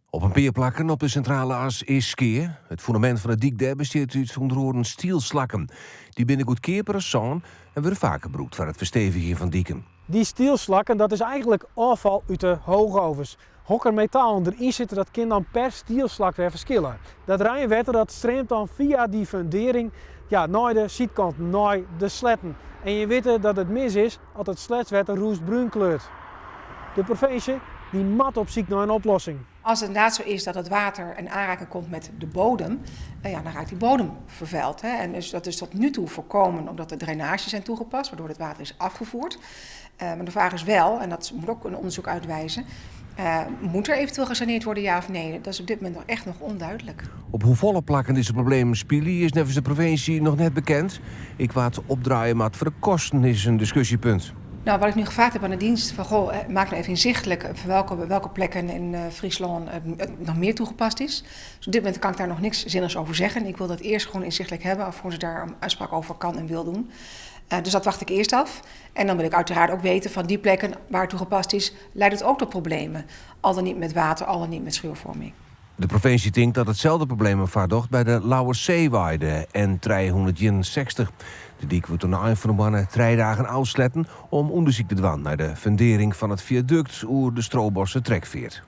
Op in pear plakken op de Sintrale As is skea. It fûnemint fan de dyk dêr bestiet út ûnder oaren stielslakken. Dy binne goedkeaper as sân en wurde faker brûkt foar it ferstevigjen fan diken. Dy stielslakken, dat is eigentlik ôffal út de hoogovens. Hokker metalen deryn sitte, dat kin dan per stielslak wer ferskille. Dat reinwetter dat streamt dan fia dy fundearring ja, nei de sydkanten, nei de sletten. En je witte dat it mis is as it sletswetter roestbrún kleurt. De provinsje dy moat op syk nei in oplossing. Als het inderdaad zo is dat het water in aanraking komt met de bodem, eh, ja, dan raakt die bodem vervuild. Hè. En dus dat is tot nu toe voorkomen omdat er drainages zijn toegepast, waardoor het water is afgevoerd. Uh, maar de vraag is wel, en dat moet ook een onderzoek uitwijzen, uh, moet er eventueel gesaneerd worden, ja of nee? Dat is op dit moment nog echt nog onduidelijk. Op hoefolle plakken dizze problemen spylje is neffens de provinsje noch net bekend. Ek wa't opdraaie moat foar de kosten is in diskusjepunt. Nou, wat ik nu gevraagd heb aan de dienst, van goh, maak nou even inzichtelijk van welke plekken in Fryslân het nog meer toegepast is. Dus op dit moment kan ik daar nog niks zinnigs over zeggen. Ik wil dat eerst gewoon inzichtelijk hebben, alvorens ik daar een uitspraak over kan en wil doen. Dus dat wacht ik eerst af. En dan wil ik uiteraard ook weten van die plekken waar het toegepast is, leidt het ook tot problemen. Al dan niet met water, al dan niet met schuurvorming. De provinsje tinkt dat itselde probleem foardocht by de Lauwersseewei, de N361. De dyk wurdt oan de ein fan de moanne trije dagen ôfsletten om ûndersyk te dwaan nei de fundearring fan it fiadukt oer de Strobosser Trekfeart.